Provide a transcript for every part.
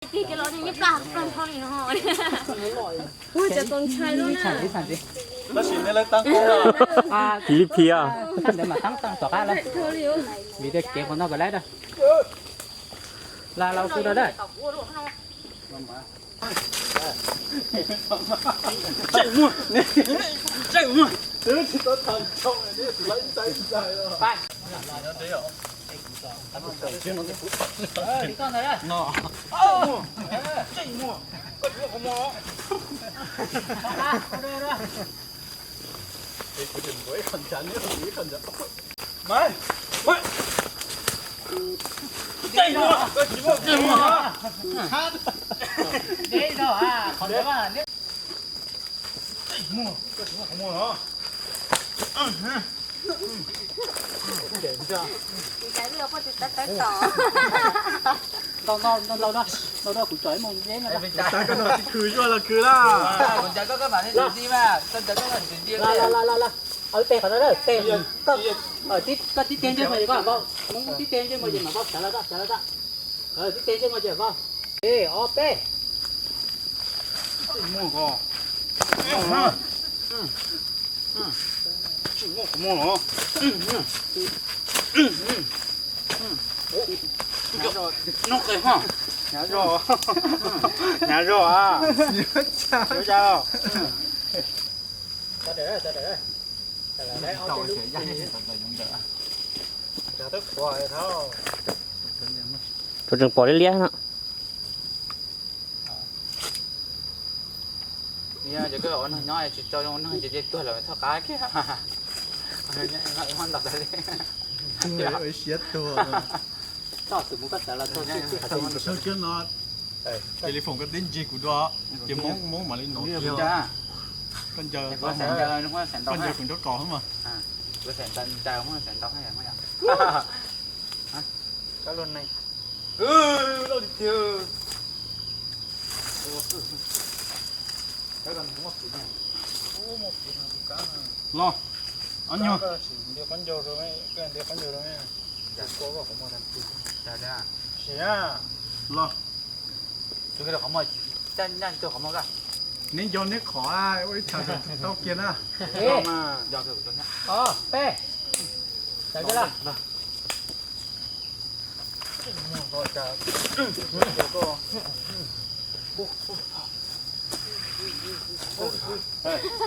Tig kiag los nws yeej plaj plaj nrho li no. Ua cas txaus ntshai lub na. Tab sis nej lawv tab qub. Lis phiab. Sab ntawd mas tab tom qab lawm. Vim tias kev qhov no kom lawv da. La la kuj da da. Tseem muag, tseem muag. Ntau ntau ntau ntau ntau, kuv tsom ib mus deb no. Koj tsis khwv zuaj los khwv lawm. Kuv ntshai koj, koj mam li ntsia mas, koj ntshai koj mam li ntsia. Los los los los, ua tej qhov no, tej, koj tib teg ntsej muag ces koj mam vau, tib teg ntsej muag ces mam vau, sawv los tso, sawv los tso. Tib teg ntsej muag ces vau. Ib ob peb. Tsis muaj qhov muag los. Noj qe ho. Hnyav zog. Hnyav zog a. Tseem pom liab liab no. Yog koj ua neeg nyob tsis tau zoo ua neeg ces tuag lawm txhob qab kiag. Siab tuag. Txhob tus mus koj sawv los txog kiag no. Ces li foom koj tib ntsig kuv dua, ces Hmoob Hmoob mam li nov. Koj ncaws, koj ncaws kuv nraub qaum mas. Los, ob nyuag. Los. Neb nco neb qhov, ua ib tsam tau kiag na. Ob peb, sawv kiag lawm.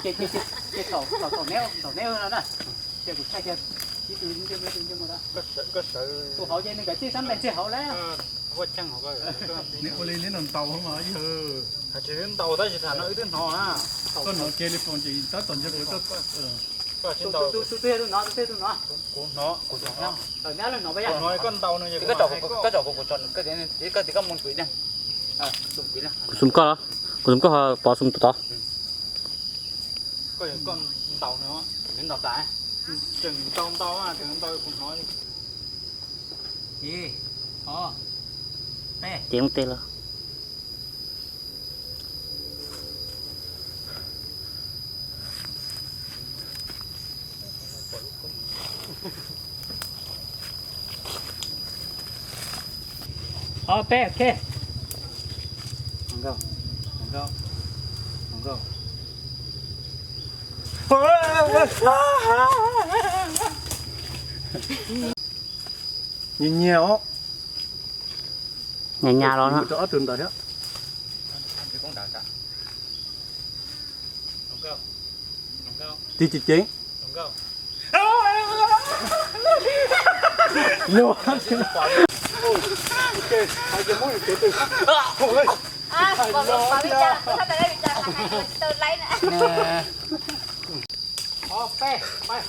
Ces, ces, ces, ces thaum, thaum, thaum neb, thaum neb no na, ces kuv thaij tias ib tug ntsej muag, ib tug ntsej muag da. Tus hauv ces nws nkawd txij sab npe ntsej hauv lawm. Neb ua li neb ntaus ntaus mas yog. Hais tsis ntaus tab sis tham no wb twb hnov na. Koj hnov kiag li foom ces tab tom ntshe kuv. Tus twg tus no, tus twg tus no. Kuv hnov, kuv hnov. Kuv hnov koj ntaus no. Koj tsom kuv, koj tsom kuv, koj tsom kuv, koj tsom kuv. Kuv xum koj, kuv xum koj, pov xum tom tod. Koj ntaus no, ntaus tas. Tseem ntaus ntau, tseem ntaus kuv hnov li. Ib, ob, peb. Ces mus tej los. Ob peb, ok. Nkauj, nkauj, nkauj. Nyias nyias os. Nyas nyas los no. Rau ob tug ntawd thiab. Tig ceev ceev. Ob peb, peb.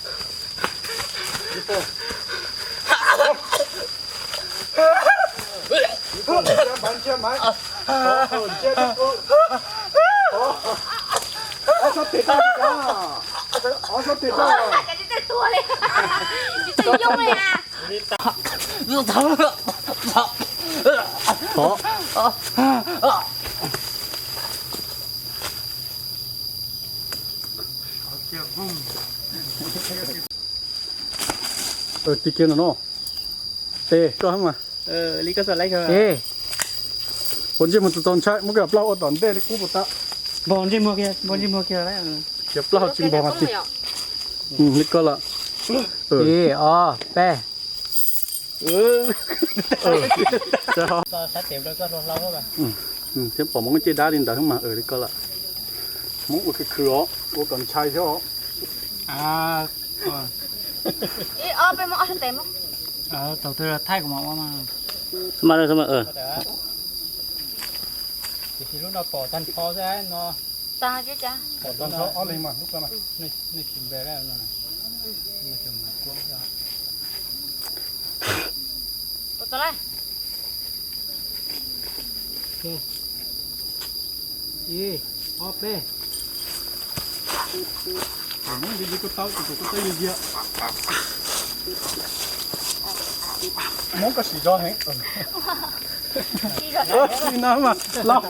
Tig kiag no no. Tes koj mas. Li koj xav laib kawg. Puas ntsej muag txaus ntshai, muab koj plaub ua tom ntej li qub puas tau? Npog ntsej muag kiag, npog ntsej muag kiag lawm. Cov plaub tsis npog mas tig. Li ko lawm. Ib, ob, peb. Thiab pom Hmoob caj dab li ntawd mas li ko lawm. Hmoob ua khwv khwv os, ua kom ntshai thiab os. Thaum twg thaij kuv mam ua mas. Tiam sis lub no pom tag nrho xwb no. Pom tag nrho ob leeg mas lub ko na. Nej tsis npe no. Ib, ob, peb. Hmoob ko siv zog heev. Li no mas los.